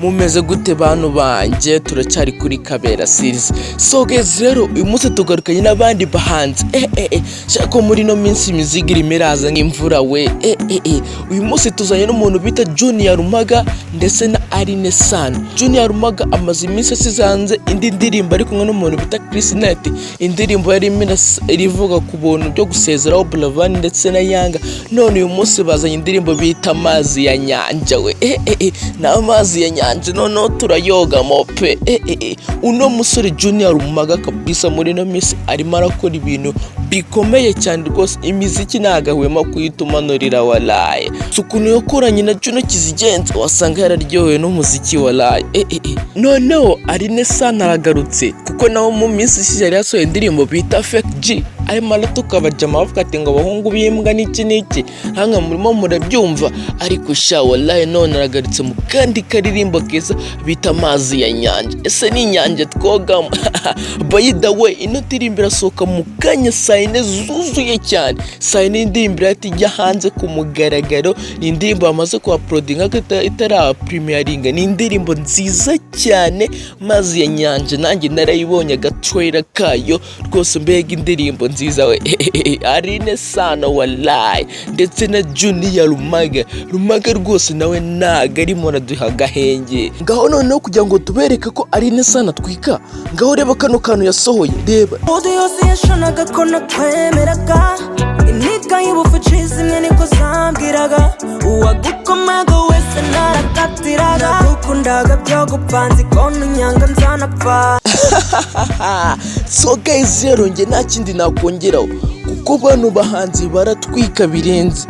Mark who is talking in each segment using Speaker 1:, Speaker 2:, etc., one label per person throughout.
Speaker 1: Mumeze gute, bantu banjye? Turacyari kuri Kabera Series. So guys, rero uyu munsi tugarukanye n'abandi bahanzi. Shaka ko muri ino minsi imizigo irimo iraza nk'imvura we. Uyu munsi tuzanye n'umuntu bita Junior Rumaga ndetse na Aline Sano. Junior Rumaga amaze iminsi asize hanze indi ndirimbo ari kumwe n'umuntu bita Chris Net, indirimbo yari irimo irivuga ku buntu byo gusezeraho Buravan ndetse na Yanga. None uyu munsi bazanye indirimbo bita Amazi ya Nyanja we. Ni amazi ya nyanja, noneho turayogamo pe. Uno musore Junior Rumaga kabisa muri ino minsi arimo arakora ibintu bikomeye cyane rwose. Imiziki ntabwo ahwema kuyitumanurira walaye. Si ukuntu yakoranye na Juno Kizigenza, wasanga yararyohewe n'umuziki walaye. Noneho Aline Sano aragarutse, kuko nawe mu minsi ishize yari yasohoye indirimbo bita Fake G, arimo aratuka abajama, bavuga ati ngo abahungu b'imbwa n'iki n'iki, hano murimo murabyumva. Ariko sha wallahi, none aragarutse mu kandi karirimbo keza bita Amazi ya Nyanja. Ese ni inyanja twogamo? By the way, ino ndirimbo irasohoka mu kanya saa 4 zuzuye cyane. Saa 4 indirimbo irahita ijya hanze ku mugaragaro. Ni indirimbo bamaze kuhauploadinga itara premieringa. Ni indirimbo nziza cyane, Mazi ya Nyanja. Nanjye narayibonye agatrailer kayo rwose. Mbega indirimbo nziza we! Aline Sano wallahi ndetse na Junior Rumaga. Rumaga rwose nawe ntago arimo araduha agahenge. Ngaho noneho kugira ngo tubereke ko Aline Sano atwika, ngaho reba kano kantu yasohoye, reba.
Speaker 2: Udu yose yashonaga ko nakwemeraga, inika y'ubufucizi imwe niko zambwiraga, uwagukomaga wese narakatiraga, nagukundaga byo gupfa, nzi ko nunyanga nzanapfa.
Speaker 1: So guys, rero njye nta kindi nakongeraho, kuko bano bahanzi baratwika birenze.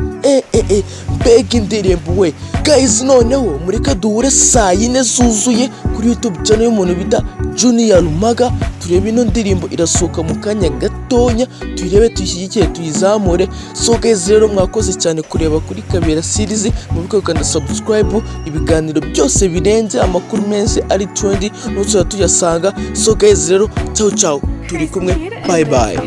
Speaker 1: Mbega indirimbo we! Guys, noneho mureke duhure saa 4 zuzuye kuri YouTube channel y'umuntu bita Junior Rumaga, turebe ino ndirimbo. Irasohoka mu kanya gatonya, tuyirebe, tuyishyigikire, tuyizamure. So guys, rero mwakoze cyane kureba kuri Kabera Series. Mwibuke gukanda subscribe. Ibiganiro byose birenze, amakuru menshi ari trendy, n'utuzajya tuyasanga. So guys, rero ciao ciao, turi kumwe, bye bye.